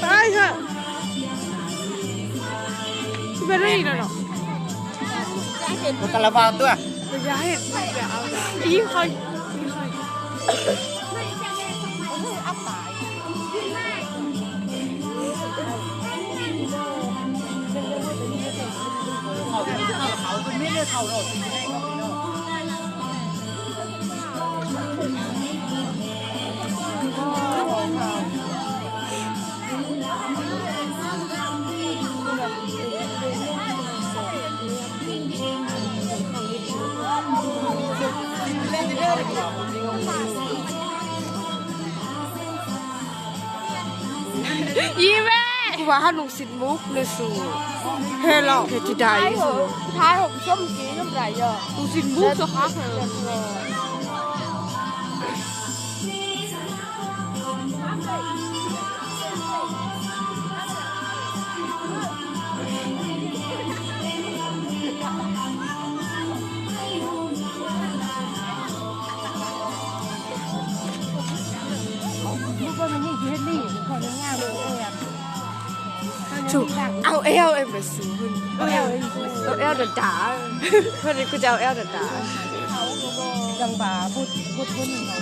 ຕາຍເຖາະ ຊິເປັນອີກແລ້ວເນາະ. ມັນກະລະວັງຕົວະ ຢ່າເຮັດ ຢ່າເອົາ ອີ່ຂ້ອຍ ອີ່ຂ້ອຍ. ອີແມ່ ກູວ່າເຮົານຸ່ງສິ້ນມຸກເລີຍສູ ເຮັດແລ້ວ ເຮັດຊິໄດ້ສູ ທ້າຍເຮົາຊົມກີ້ນຳໃດເອີ ນຸ່ງສິ້ນມຸກສະຄັກເອີ. ເອົາແອວເອັມໄປສູ ເອົາແອວດາດາ ເພິ່ນນີ້ຄືຈະເອົາແອວດາດາ ຈັງຫວະບຸດ ບຸດຄົນເຂົາ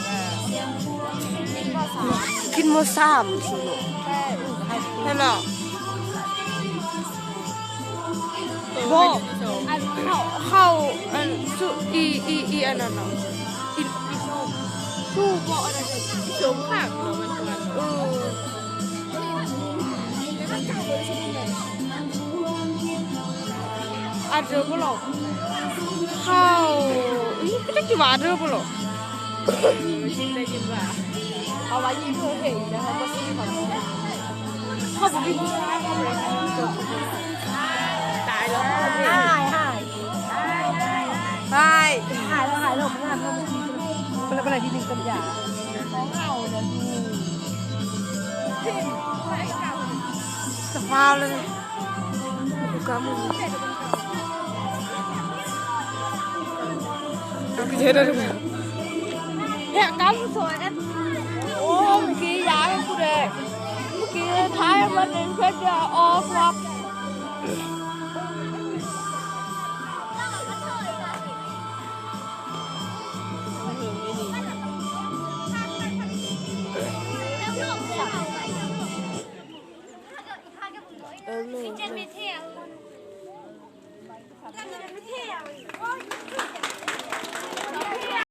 ວ່າ ຂຶ້ນມໍສາມສູເນາະ ແມ່ນບໍ່? ບໍ່ ອັນເຂົາ ເຂົາ ອັນ ສຸ ອີ ອີ ອີ ອັນນັ້ນນະ ອີ ອີ ສຸ ສຸບໍ່ ອັນນັ້ນ ອີ ສົມຂ້າງເນາະ ມັນ ເອີ ອັນເດີບໍ່ຫຼອກ ເຂົາ ອີ ກໍຈັກຊິວ່າອັນເດີບໍ່ຫຼອກ. ໄດ້ຍິນວ່າ ເອົາໄວ້ຍິງເພິ່ນເອງ ແລ້ວເຮົາກໍຊື້ເຂົາ ເຂົາບໍ່ມີຜູ້ຊາຍ ເຂົາບໍ່ມີຜູ້ຊາຍ ຕາຍແລ້ວ ຫາຍ ຫາຍ ຫາຍ ຫາຍແລ້ວ ຫາຍແລ້ວ ບໍ່ງາມແລ້ວ ບໍ່ໄດ້ ບໍ່ໄດ້ທີໜຶ່ງກັນຢາ ຂອງເຮົານະ ສະພາບເລີຍ. ໂອ້ ເມື່ອກີ້ຢາກໃຫ້ຜູ້ໃດ ເມື່ອກີ້ຖ່າຍມັນເປັນເພິ່ນຈະອອກວ່າ ເອີ ແມ່ນ.